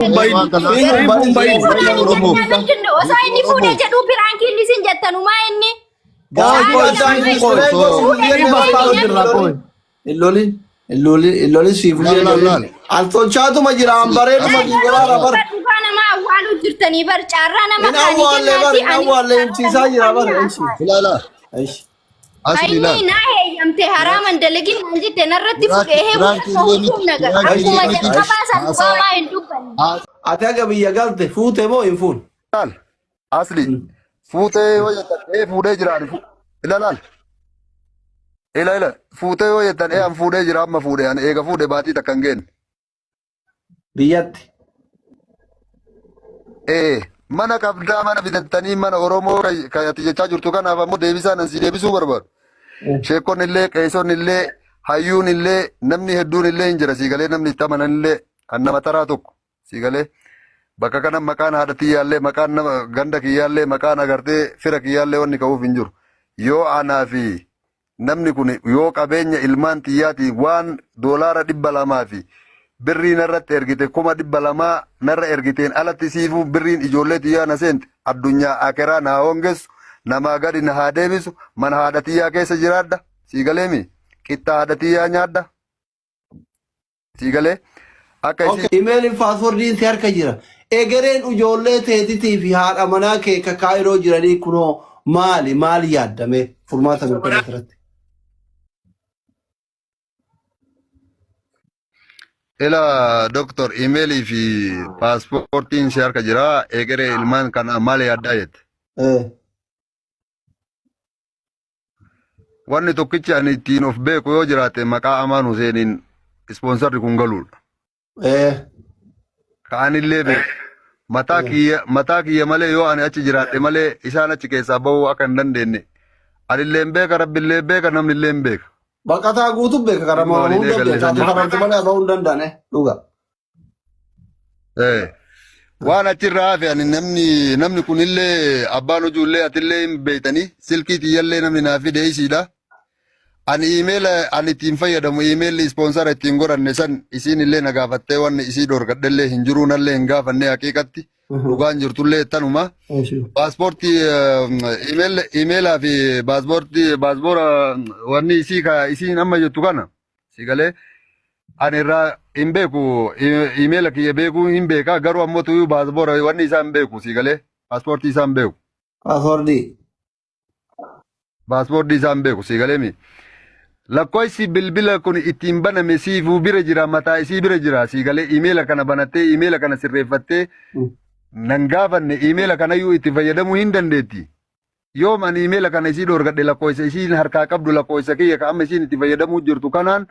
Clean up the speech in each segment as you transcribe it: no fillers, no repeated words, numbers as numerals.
hin bahin. Waan kana Siifu hin bahin. Siifu naan hin Oromoo. jennaan mindinno osoo inni fuudhee jedhuu piraankii inni isin jettanumaa inni. Qoy qoy Sa'aatii siifu lama qoy. Osoo fuudhee Siifu jedhee afaan inni jirra qoy. Hin lolin. Hin lolin. Hin lolin siifu Laal hin laal lolin. laal. Al tolchaatuma jira an bareeduma Garuu giigaraara bar. dhugaa nama awwaaluu jirtanii bar carraa nama Hin kaanii awwaalle bar kennaati hin ani awwaalle himsiisaa jira bar. Ishi. Ilaala. Ishi. Asli Inni ilaal. naa heeyyamte haraaman dalagin naan jette narratti Piraanki fuudhee heebu piraanki tokko illee miti. huccuu nagar Piraanki akkuma illee miti. jalqabaa san Haasaa dhugaa hin dubbanne. Ati haga biyya galte fuute moo hin fuune? Ilaal. Asli fuutee yoo jettan ee fuudhee jira ani ila laal. Ila ila fuutee yoo jettan ee an fuudhee jira amma fuudhee ani eega fuudhe baatii takka hin geenne. Biyyatti. Ee mana qabdaa mana bitattanii mana Oromoo kan ati jechaa jirtu kanaaf ammoo deebisaa nan si deebisuu barbaadu. Sheekonni illee qeesonni illee hayyuun illee namni hedduun illee hin jira sii galee namni itti amanan illee an nama taraa tokko sii galee bakka kana maqaan haadha tiyyaallee maqaan nama ganda kiyyaallee maqaan agartee fira kiyyaallee wanni ka'uuf hin jiru. Yoo anaa fi Namni kun yoo qabeenya ilmaan tiyyaatiin waan doolaara 200 fi birrii narratti ergite 200,000 narra ergiteen alatti siifuu birriin ijoollee tiyyaa na seente addunyaa akeraa na haa hongessu namaa gadi na haa deebisu mana haadha tiyyaa keessa jiraadha sii galeemi qixxaa haadha tiyyaa nyaadha. Sii galee akka Okay. isii Imeeliin paaswordiin si harka jira. Egereen ijoollee teetitii fi haadha manaa kee ka kaayiroo jiranii kunoo maali maali yaaddame furmaata nu kenna asirratti. Ila doktor imeelii fi paaspoortiin si harka jira egeree ilmaan kana maali yaaddaa jette. Eh. Wanni tokkichi ani ittiin of beeku yoo jiraate maqaa Amaan Huseeniin ispoonsarri kun galuudha. Ka anillee beeku. Mataa kiyya mataa kiyya malee yoo ani achi jiraadhe malee isaan achi keessaa bahuu akka hin dandeenye. Anillee hin beeka, Rabbillee hin beeka, namnillee hin beeka. Baqataa guutuu beeka Dhimma karama waliin hunda eegalle beeka. san Ati jechuudha. karamtu malee bahuu hin danda'ane dhuga. Waan achirraa hafe ani namni namni kunillee abbaan hojuullee atillee hin beektanii silkii tiyyallee namni naa fide isiidha. Ani iimeela ani ittiin fayyadamu iimeelli ispoonsara ittiin godhanne san isiin illee na gaafattee wanni isii dhorkadhellee hin jiruu nallee hin gaafanne haqiiqatti dhugaan jirtullee tanuma. Paaspoortii iimeelaa fi paaspoortii paaspoora wanni isii ka isiin amma jettu kana si galee ani irraa hin beeku iimeela kiyya beekuu hin beeka garuu ammoo tuyyuu paaspoora wanni isaa hin beeku si galee paaspoortii isaa hin beeku. Paaspoortii. Paaspoortii isaa hin beeku si galee mi. Lakkoofsi bilbila kun ittiin baname siifuu bira jira mataa isii bira jira si galee iimeela kana banattee iimeela kana sirreeffattee nan gaafanne iimeela kanayyuu itti fayyadamuu hin dandeetti. Yoom ani imeela kana isii dhoorgadhe lakkooysa isiin harkaa qabdu lakkooysa kiyya ka amma isiin itti fayyadamuu jirtu kanaan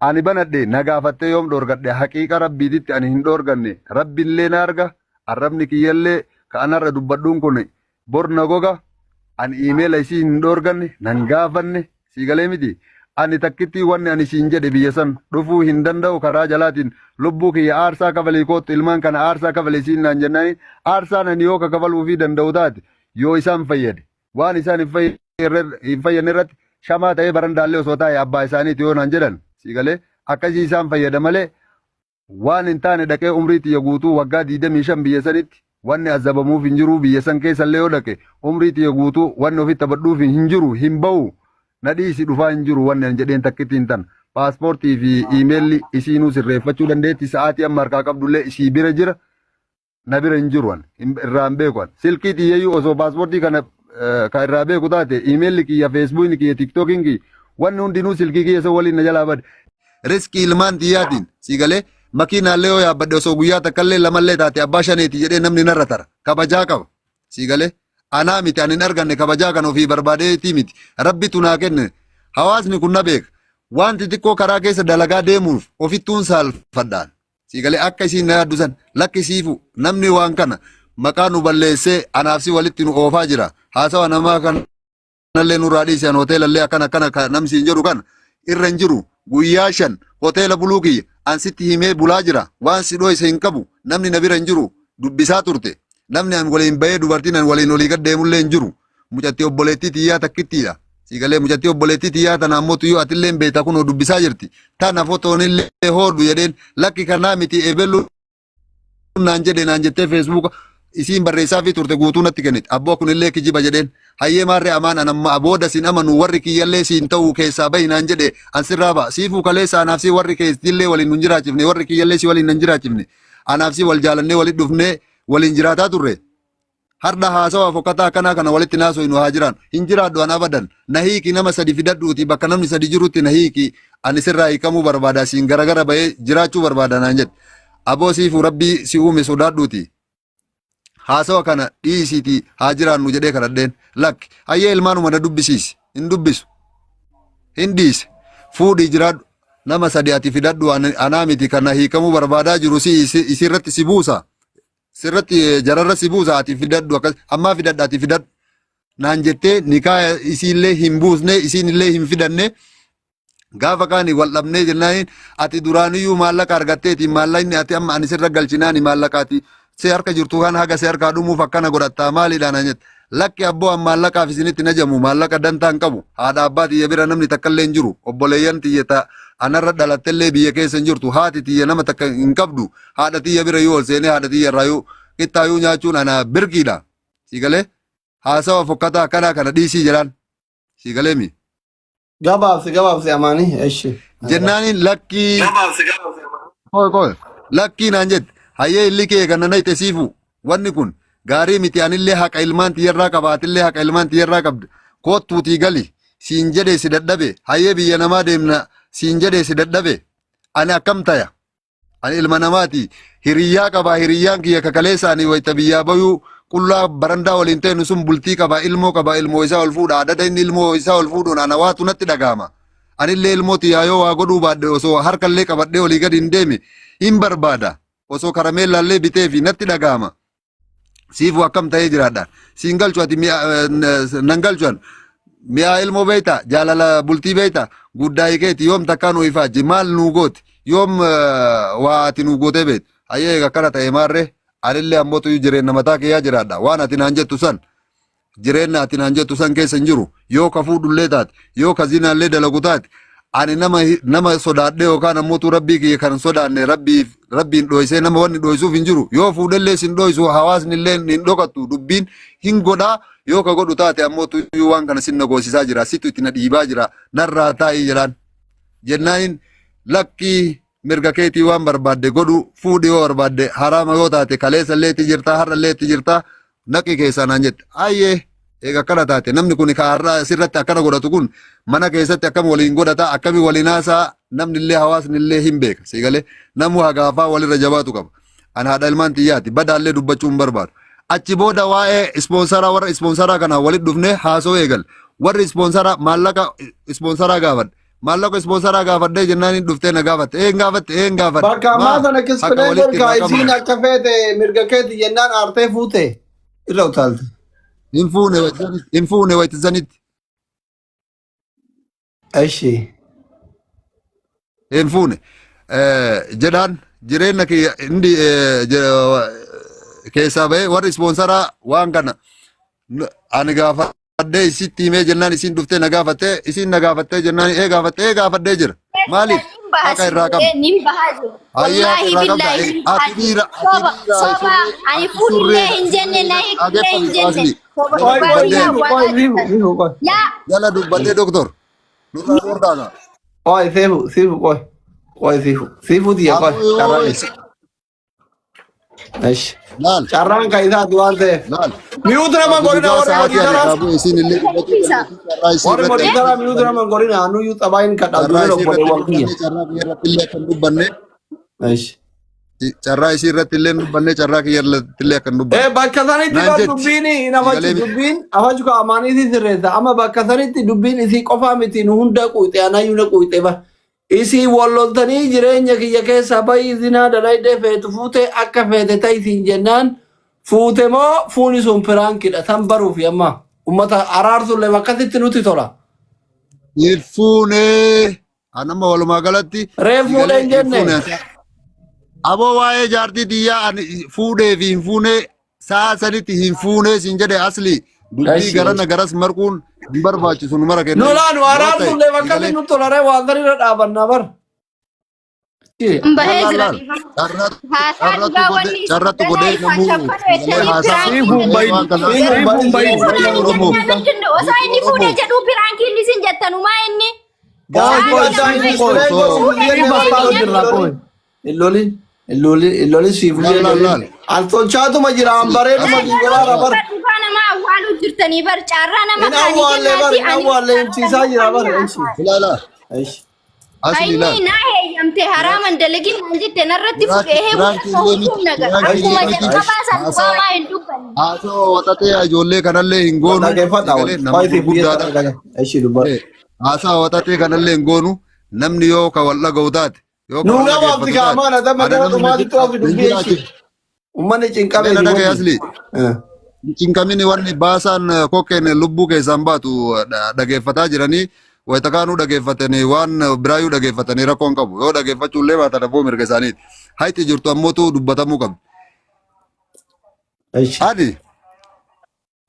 ani banadhe na gaafattee yoom dhoorgadhe haqiiqa rabbiititti ani hin dhoorganne rabbiillee na arga arrabni kiyyallee ka anarra dubbadhuun kun bor na goga ani imeela isii hin dhoorganne nan gaafanne Sii galee miti? Ani takkittii wanni ani siin jedhe biyya san dhufuu hin danda'u karaa jalaatiin lubbuu kiyya aarsaa kafalii koottu ilmaan kana aarsaa kafali siin naan jennaani aarsaan ani yoo ka kafaluufii danda'u taate yoo isaan fayyade waan isaan hin fayyadne irratti shamaa ta'ee barandaallee osoo taa'e abbaa isaaniiti yoo naan jedhan sii galee akkasii isaan fayyada malee Waan hin taane dhaqee umrii tiyya guutuu waggaa 25 biyya sanitti wanni azabamuuf hin jiru biyya san keessallee yoo dhaqe umrii tiyya guutuu wanni ofitti taphadhuuf hin jiru hin bahu na dhiisi dhufaa hin jiru wanni an jedheen takkitti hin tan paaspoortii fi iimeelli isiinuu sirreeffachuu dandeetti sa'aatii amma harkaa qabdullee isii bira jira na bira hin jiru an irraa hin beeku an silkii tiyyayyuu osoo paaspoortii kana ka irraa beeku taate iimeelli kiyya feesbuukni kiyya tiktookiin kiyya wanni hundinuu silkii kiyya isa waliin na jalaa bade. Riskii ilmaan tiyyaatiin sii galee makiinaallee yoo yaabbadhe osoo guyyaa takkallee lamallee taate abbaa shaneeti jedhee namni narra tara kabajaa qaba sii galee anaa miti ani hin arganne kabajaa kan ofii barbaadeetii miti rabbitu naa kenne hawaasni kun na beeka waan xixiqqoo karaa keessa dalagaa deemuuf ofittuun saalfadhaan. Sii galee akka isiin na yaaddu san lakki siifu namni waan kana maqaa nu balleessee anaaf si walitti nu oofaa jira. Haasawa namaa kanallee nurraa dhiisi an hoteelallee akkana akkana ka namni siin jedhu kana irra hin jiru. Guyyaa 5 hoteela buluu kiyya an sitti himee bulaa jira. Waan si dhoyse hin qabu namni na bira hin jiru dubbisaa turte. Namni an waliin bahee dubartiin an waliin olii gad deemullee hin jiru. Mucattii obboleettii tiyyaa takkittiidha. Sii galee mucattii obboleettii tiyyaa tana ammoo tuyyuu atillee hin beekta kunoo dubbisaa jirti. Tana fotoonillee hoodhu jedheen lakki kanaa miti ebelu Naan jedhe naan jettee feesbuuka isiin barreessaafii turte guutuu natti kennite. Abboo kunillee kijiba jedheen. Hayyee maarree amaan an amma booda sin amanu warri kiyyallee siin ta'uu keessaa bahi naan jedhe an sirraa ba'a. Siifuu kaleessa anaaf si warri keetillee waliin nun jiraachifne warri kiyyallee si waliin nan jiraachifne. Anaaf si wal jaalannee walitti dhufnee waliin jiraataa turre. Hardha haasawa fokkataa akkanaa kana walitti naasoynu haa jiraan. Hin jiraadhu an abadan. Na hiiki nama sadi fidadhuuti bakka namni sadi jirutti na hiiki. Ani sirraa hiikamuu barbaada siin garagara bahee jiraachuu barbaada naan jedhe. Aboo siifuu rabbii si uume sodaadhuuti. Haasawa kana dhiisiiti haa jiraannu jedhee kadhadheen. Lakki hayyee ilmaanuma na dubbisiisi. Hin dubbisu. Hin dhiise. Fuudhii jiraadhu. Nama sadi ati fidadhu anaa miti kana hiikamuu barbaadaa jiru si isirratti si buusa. Sirratti jararra si buusa ati fidadhu akkas ammaa fidadha ati fidadhu naan jettee nikaa isiillee hin buusne isiinillee hin fidanne gaafa kaani wal dhabnee jennaaniin ati duraaniyyuu maallaqa argatteeti maallaqni ati amma ani sirra galchinaani maallaqa ati si harka jirtu kan haga si harkaa dhumuuf akkana godhattaa maaliidha naan jette lakki abboo an maallaqaaf isinitti najamu maallaqa dantaa hin qabu haadha abbaa tiyya bira namni takka illee hin jiru obboleeyyan tiyya ta anarra dhalattellee biyya keessa hin jirtu haati tiyya nama takka hin qabdu haadha tiyya bira yoo ol seenee haadha tiyya irraa yoo qixxaayuu nyaachuun ana birqiidha. Si galee haasawa fokkataa akkanaa kana dhiisii jedhaan. Si galee mi? Gabaabsi gabaabsi amaanii eshi. Jennaaniin lakkii. Qoy qoy. Lakkii naan jette. Hayyee illi kee kana na ite siifu. Wanni kun gaarii miti anillee haqa ilmaan tiyyarraa qaba atillee haqa ilmaan tiyyarraa qabda. Koottuutii gali. Siin jedhee si dadhabe. Hayyee biyya namaa deemna. Siin jedhee si dadhabe. Ani akkam taya? Ani ilma namaati. Hiriyyaa qaba. Hiriyyaan kiyya kakaleessa ani wayita biyyaa bayuu qullaa barandaa waliin teenu sun bultii qaba. Ilmoo qaba. Ilmoo isaa ol fuudha. Adada inni ilmoo isaa ol fuudhuun ana waatu natti dhaga'ama. Anillee ilmoo tiyyaa yoo waa godhuu baadhe osoo harkallee qabadhee olii gadi hin deeme hin barbaada. Osoo karameellaallee bitee fi natti dhaga'ama. Siifuu akkam ta'ee jiraadha. Siin galchu ati mi'a nan galchu an. Mi'aa ilmoo beekta jaalala bultii beekta guddaa keeti yoom takkaa nu ifaajji maal nuu gooti yoom waa ati nuu gootee beektu. Hayyee akkana ta'e maarree anillee ammoo tuyyuu jireenya mataa kiyyaa jiraadha waan ati naan jettu san Jireenna ati naan jettu san keessa hin jiru. Yoo ka fuudhullee taate, yoo ka zinaallee dalagu taate, ani nama nama sodaadhee yookaan ammoo rabbii kiyya kan sodaanne rabbiif rabbiin dhoysee nama wanni dhoysuuf hin jiru. Yoo fuudhellee sin dhoysu hawaasni illee hin dhokattu dubbiin hin godhaa yoo ka godhu taate ammoo tuyyuu waan kana sin nagoosisaa jira situ itti na dhiibaa jira narraa taa'ii jedhaan. Jennaaniin lakkii mirga keetii waan barbaadde godhu fuudhi yoo barbaadde haraama yoo taate kaleessa illee itti jirtaa har'a illee itti jirtaa naqi keessaa naan jette ayyee eega akkana taate namni kun ka har'a sirratti akkana godhatu kun mana keessatti akkam waliin godhata akkami waliin haasaa namni illee hawaasni illee hin beeka si galee namu hagaafaa walirra jabaatu qaba an haadha ilmaan xiyyaati badaallee dubbachuu hin barbaadu achi booda waa'ee ispoonsaraa warra ispoonsaraa kana walitti dhufnee haasoo eegal warri ispoonsaraa maallaqa ispoonsaraa gaafadhe Maallaqa ispoonsaraa gaafadhee jennaan hin dhuftee na gaafatte. Een gaafatte een gaafadhe. Bakka ammaa Maa sana haqa explain walitti godhi kaa irraa isiin qabna. akka feete mirga keeti jennaan aartee fuute irra utaalte. Hin fuune wayita hin fuune wayita sanitti. Eshi. Hin fuune. Jedhaan jireenya kiyya inni keessaa bahee warri ispoonsaraa waan kana ani gaafa gaafadhee isitti himee jennaan isiin dhuftee na gaafattee isiin na gaafattee jennaan ee gaafattee ee gaafadhee jira. Maaliif? Nin baha Haqa irraa qabda. nin baha jiru. Hayyee haqa Wallaahi irraa qabda. billaahi Ee, nin baha Ati jiru. dhiira ati Soba dhiira soba surree ani ati fuudhillee surreedha hin jenne na surreedha hiikullee hin dhageeffadhu jenne. asli. Soba Jala Qoy dhugaa qoy dubbadhee biyyaa siifu qoy waaqaa siifu jirtan. siifu qoy. Laa jala dubbadhee doktor. Nurraa dhoorkaana. Qoy siifu siifu qoy. Qoy siifu siifu tiyya qoy Aboo carraa yoo keessa. Eshi. laal Carraan kan isaati waan ta'eef. laal. Mute nama godhina Dhugaa warri sa'aatii ani moderator. irraa bu'e isiin illee dubbachuu Isa. dandeessi carraa isii Warri irratti akka moderator hin mute dubbanne nama godhina anuyyuu xabaayin kadhaa carraa dureen isii irratti obboleewwan kiyya. dubbanne carraa kiyya irratti illee akka hin dubbanne Eshi. carraa isii irratti illee hin dubbanne carraa kiyya irratti illee akka hin dubbanne Eh bakka sanitti naan bar jetti dubbiin hin afachu sagalee miti dubbiin afachu ka amaaniitii sirreessa amma bakka sanitti dubbiin isii qofaa miti nu hunda quuxe anayyuu na quuxe bar Isii wal loltanii jireenya kiyya keessaa bayii zinaa dalaydee feetu fuute akka feete ta'i siin jennaan fuute moo fuuni sun piraankidha san baruufi amma ummata araarsullee akkasitti nutti tola. Hin fuune anamma walumaa galatti Reef si fuudhee galee hin hin jenne. fuune. Aboo waa'ee jaartii tiyyaa ani fuudhee fi hin fuune Sa'a sanitti hin fuunee siin jedhe asli dubbii Eshi, garana eshi. garas marquun hin barbaachisu nu mara Nu kennayyuu. laa nu Yoo ta'e araarsullee si akkasitti galee nutti tola ree waan sanirra dhaabanna bar. Bahee Laal jira laal. dhiifama. Carraatu Haasaa carraatu dhugaa godhee wanni isin carraatu ganaa godhee ifaan namuu shaffanu malee jettanii haasaa piraankiin Siifuun malee bahin. waan kanaa Siifuun Siifuun bahin bahin. Siifuu naan hin Oromoo. jennaan hundinuu osoo inni fuudhe jedhuu piraankiin isin jettanu maa inni? Qoy qoy Sa'aatii siifuun lama qoy. Osoo fuudhe Siif jedhee asxaa namni jirra qoy. Hin lolin. Hin lolin. Hin lolin siif laal hin laal lolin. laal. An tolchaatuma jira an bareeduma Asli si godhaara bar. Dhugaa nama awwaaluu jirtanii bar carraa nama Hin kaanii awwaalle bar kennaati hin ani awwaalle himsiisaa jira bar. Ishi. ilaala. Ishi. Asli Inni ilaal. naa heeyyamte haraaman dalagin naan jette narratti Piraanki fuudhee piraanki heewu illee miti humna gara piraanki akkuma illee miti. jalqabaa san Haasaa dhugaa maa hin dubbanne. haasoo waxatee ijoollee kanallee hin goonu. Dhaggeeffadha Sagalee wal. nama Qoy siif biyya gurguddaadha. sana dhaga'a. Ishi dubbadhu. Eh, Haasaa waxatee kanallee hin goonu. Namni yoo ka wal dhaga'u taate yoo ka Nuu wal gabaabsi dhageeffatu taate kaamaana damma ana gara namni na dhumaatitti oofi hin dubbii ishi. jiraatin. Uummanni cinqamee Mee na si dhagaye wajjin. asli. Cinqamini wanni baasaan kokkeen lubbuu keessaan baatu dhageeffataa jiranii wayita kaanuu dhageeffatanii waan biraayyuu dhageeffatanii rakkoo hin qabu. Yoo dhageeffachuu illee baatan abboo mirga isaaniiti. Hayxi jirtu ammootu dubbatamuu qabdi. Ishi. Ani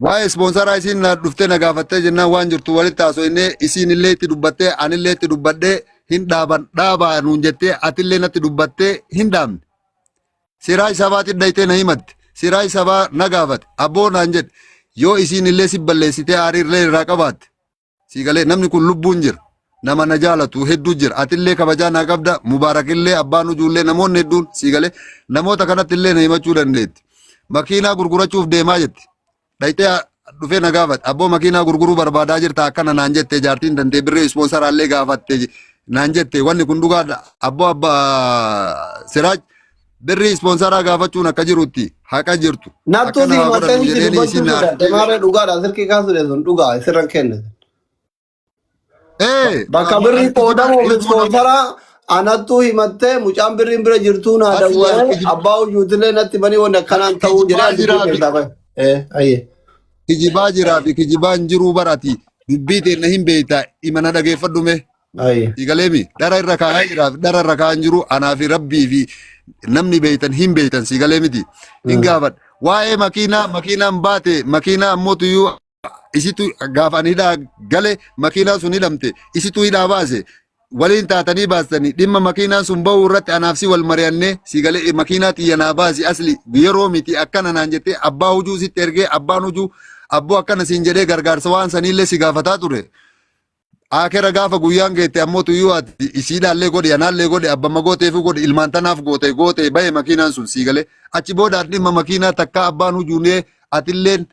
waa'ee ispoonsaraa isiin na dhuftee na gaafattee jennaan waan jirtu walitti haasofnee isiin illee itti dubbattee anillee itti dubbadhee hin dhaaban dhaabaa nuun jettee atillee natti dubbattee hin dhaabne. Siraaj sabaatiin dhayitee na himatte. Siraaj sabaa na gaafate. Abboo naan jedhe. Yoo isiin illee si balleessitee aarii illee irraa qabaatte. Sii galee namni kun lubbuun jira. Nama na jaalatu hedduu jira. Atillee kabajaa naa qabda. Mubaarakillee abbaan ujuullee namoonni hedduun sii galee namoota kanatti illee na himachuu dandeetti. Makiinaa gurgurachuuf deemaa jetti. Dhayitee dhufee na gaafate. Abboo makiinaa gurguruu barbaadaa jirta akkana naan jette jaartiin tantee birrii ispoonsaraallee gaafatte naan jette wanni kun dhugaadha. Abboo abbaa Siraaj birrii ispoonsaraa gaafachuun akka jirutti haqa jirtu. Nattuu Akkana si haa himattee godhannu si jedheeni dubbachuu isin na sodaadhe. Maarree dhugaadha sirkii kaasuu sun dhugaa sirran kenne. Ee Bakka birrii ani kijibaa qoodamuuf ilmoo nama ispoonsara anattuu himattee mucaan birriin bira jirtuu naa asli ani dawwalee kijibaa abbaa ujuutillee natti banii wanni akkanaan ta'uu jedhee kijibaa ani dubbii jiraa fi keessaa bahe. Eh, ayyee. kijibaa jiraa fi kijibaan jiruu barati dubbii teenna hin beekta imana dhageeffadhu mee. Ayyee. Sigaleemi dhara irra kaa'aa jira dhara irra kaa'an jiru anaa fi rabbii fi namni beeytan hin beeytan sigalee miti hin gaafadha. Waa'ee makiinaa makiinaan baate makiinaa ammoo tuyyuu isitu gaafa ani hidhaa gale makiinaan sun hidhamte isitu hidhaa baase waliin taatanii baastanii dhimma makiinaan sun bahuu irratti anaaf si wal mari'annee sigalee makiinaa xiyya naa baasi asli yeroo miti akkana naan jettee abbaa hujuu sitti ergee abbaan hujuu abboo akkana siin jedhee gargaarsa waan saniillee si gaafataa ture. Akera gaafa guyyaan geette ammoo tuyyuu ati isiidhaallee godhi anaallee godhi abbamma gooteefu godhi ilmaan tanaaf goote goote bahe makiinaan sun sii galee achi booda ati dhimma makiinaa takkaa abbaan hujuunee atilleen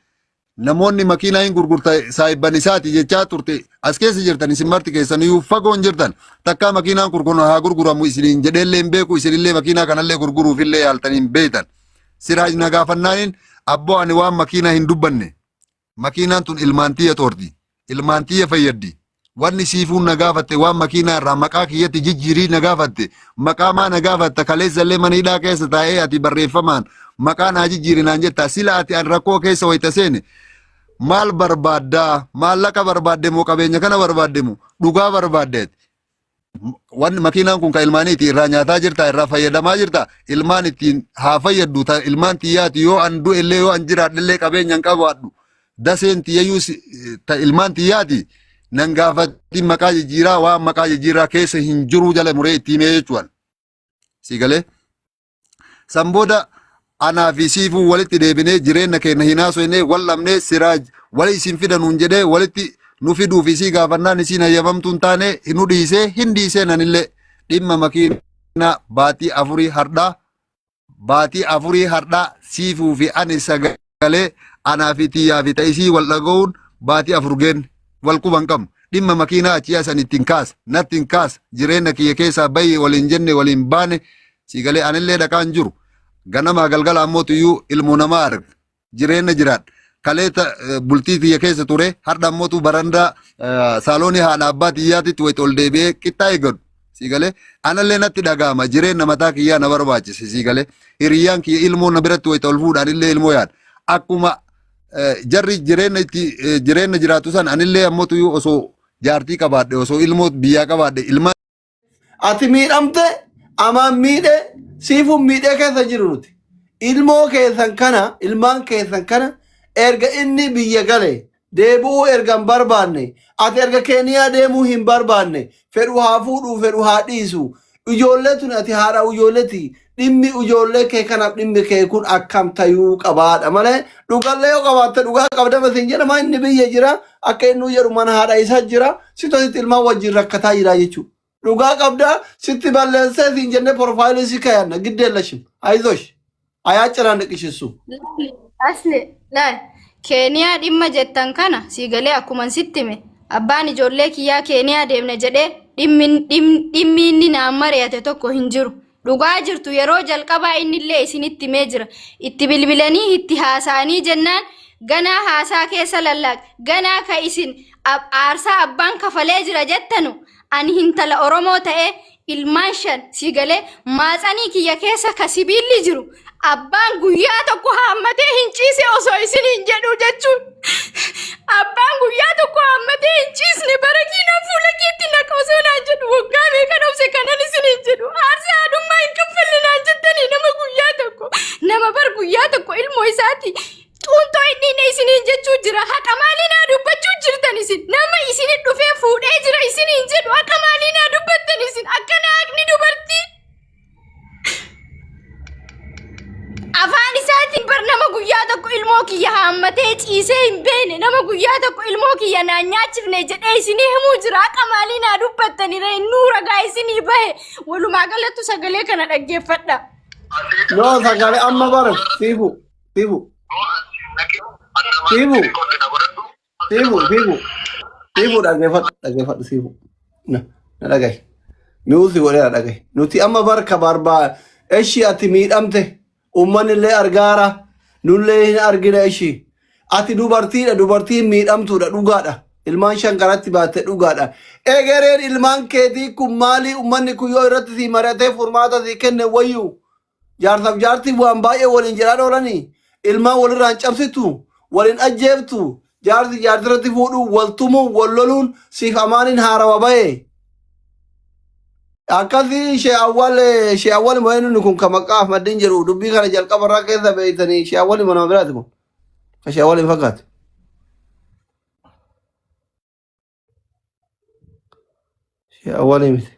namoonni makiinaa hin gurgurta saayibban isaati jechaa turte as keessa jirtan isin marti keessaniyyuu fagoon jirtan takkaa makiinaan gurgurun haa gurguramu isiniin jedheellee hin beeku isinillee makiinaa kanallee gurguruufillee yaaltanii hin beektan. Siraaj na gaafannaaniin abboo ani waan makiinaa hin dubbanne Makiinaan tun ilmaan tiyya toorti. Ilmaan tiyya fayyaddi. Wanni siifuun na gaafatte waan makiinaa irraa maqaa kiyyatti jijjiirii na gaafatte. Maqaa maa na gaafatta kaleessallee mana hidhaa keessa taa'ee ati barreeffamaan maqaa naa jijjiiri naan jetta. Sila ati an rakkoo keessa wayita seene maal barbaaddaa? Maallaqa barbaadde moo qabeenya kana barbaadde moo dhugaa barbaadde? Wanni makiinaan kun kan ilmaaniiti irraa nyaataa jirta irraa fayyadamaa jirta ilmaan ittiin haa fayyaddu ta ilmaan tiyyaati yoo an du'e illee yoo an jiraadhe illee qabeenya hin qabaadhu daseen tiyyayyuu ta ilmaan tiyyaati nan gaafatin maqaa jijjiiraa waan maqaa jijjiiraa keessa hin jiruu jala muree itti himee jechuudha. Si galee? San booda anaa fi siifuu walitti deebinee jireenya keenya hin haasofne wal dhabnee siraaj wali isin fida nuun jedhee walitti nu fiduuf isii gaafannaan isiin hayyamamtuu hin taane nu dhiisee hin dhiisee nanillee dhimma makiinaa baatii afurii hardhaa baatii afurii hardhaa siifuu fi ani sagalee anaa fi tiyyaa fi ta'isii wal dhaga'uun baatii afur geenne wal quban qabnu dhimma makiinaa achii asan ittiin kaasa natti hin kaasa jireenya kiyya keessaa bayi waliin jenne waliin baane sii galee anillee dhaqaan jiru ganamaa galgala ammoo tiyyuu ilmoo namaa arga jireenya jiraadha kalee bultii tiyya keessa ture har'a ammootu barandaa saaloonii haadha abbaa tiyyaatitti wayita ol deebi'ee qixxaa eeggadhu sii galee anallee natti dhaga'ama jireenya mataa kiyyaa na barbaachise sii galee hiriyyaan kiyya ilmoo na biratti wayita ol fuudhaan illee ilmoo yaada akkuma jarri jireenya itti jireenya jiraatu san anillee ammoo tuyyuu osoo jaartii qabaadhe osoo ilmoo biyyaa qabaadhe ilmaan Ati miidhamte amaan miidhe siifuun miidhee keessa jiru nuti. Ilmoo keessan kana ilmaan keessan kana erga inni biyya gale deebi'uu erga hin barbaanne ati erga Keeniyaa deemuu hin barbaanne fedhu haa fuudhuu fedhu haa dhiisu Ijoollee tuni ati haadha ijoolleeti. Dhimmi ijoollee kee kanaaf dhimmi kee kun akkam tayuu qabaadha malee dhugallee yoo qabaatte dhugaa qabda siin jedhama inni biyya jira akka inni jedhu mana haadha isaa jira situ asitti ilmaan wajjin rakkataa jira jechuudha. Dhugaa qabda sitti balleessee siin jennee profaayilii si kayanna giddeellashim ayizosh ayaa ciraan dhiqishissu. Asli laal Keeniyaa dhimma jettan kana sii galee akkuma sitti hime abbaan ijoollee kiyyaa Keeniyaa deemne jedhee dhimmi dhimmi inni naan mari'ate tokko hin jiru. Dhugaa jirtu yeroo jalqabaa innillee isinitti himee jira. Itti bilbilanii itti haasa'anii jennaan ganaa haasaa keessa lallaaq ganaa ka isin aarsaa abbaan kafalee jira jettanu ani hintala Oromoo ta'ee ilmaan 5 sii galee maatsanii kiyya keessa ka sibiilli jiru abbaan guyyaa tokko haammatee hin ciise osoo isin hin jedhu jechuun abbaan guyyaa tokko haammatee hin ciisne bara kiina fuula keetti naqa osoo naan jedhu waggaa meeqan obse kanan isin hin jedhu aarsaa haadhummaa hin kaffalle naan jettanii nama guyyaa tokko nama bar guyyaa tokko ilmoo isaati Xuuntoo hin dhiine isiniin jechuu jira. Haqa maalii naa dubbachuu jirtan isin? Nama isinit dhufee fuudhee jira isiniin jedhu haqa maalii naa dubbattan isin? Akkana haqni dubartii. Afaan isaatiin bar nama guyyaa tokko ilmoo kiyya haammatee ciisee hin beekne nama guyyaa tokko ilmoo kiyya naan nyaachifne jedhee isinii himuu jira. Haqa maalii naa dubbattani ree? Innuu ragaa isinii bahe. Walumaa galattu sagalee kana dhaggeeffadha. No sagalee amma bara siifu Siifu. Siifu. Siifu. Siifu. Siifu dhaggeeffadhu dhaggeeffadhu siifu. Na na dhagahi. Mi'uusi godhee na dhagahi. Nuti amma barka barbaa eshi ati miidhamte uummanni illee argaara nullee hin argina eshi. Ati dubartiidha dubartiin miidhamtuudha dhugaadha. Ilmaan shan karatti baatte dhugaadha. Egereen ilmaan keetii kun maalii uummanni kun yoo irratti sii mari'atee furmaata sii kenne wayyuu. Jaarsaaf jaartiin waan baay'ee waliin jedhaan oolanii ilmaan walirraan cabsitu, waliin ajjeeftu, jaarsi jaartirratti fuudhuu, wal tumuu, wal loluun siif amaaniin haarawa bahe. Akkasii shee awwal shee awwal moo eenyuun kun kan maqaa Ahmaddiin jedhu dubbii kana jalqaba irraa keessa beektanii shee awwal moo nama biraati kun? Ka shee awwal hin fakkaatu. Shee awwal miti.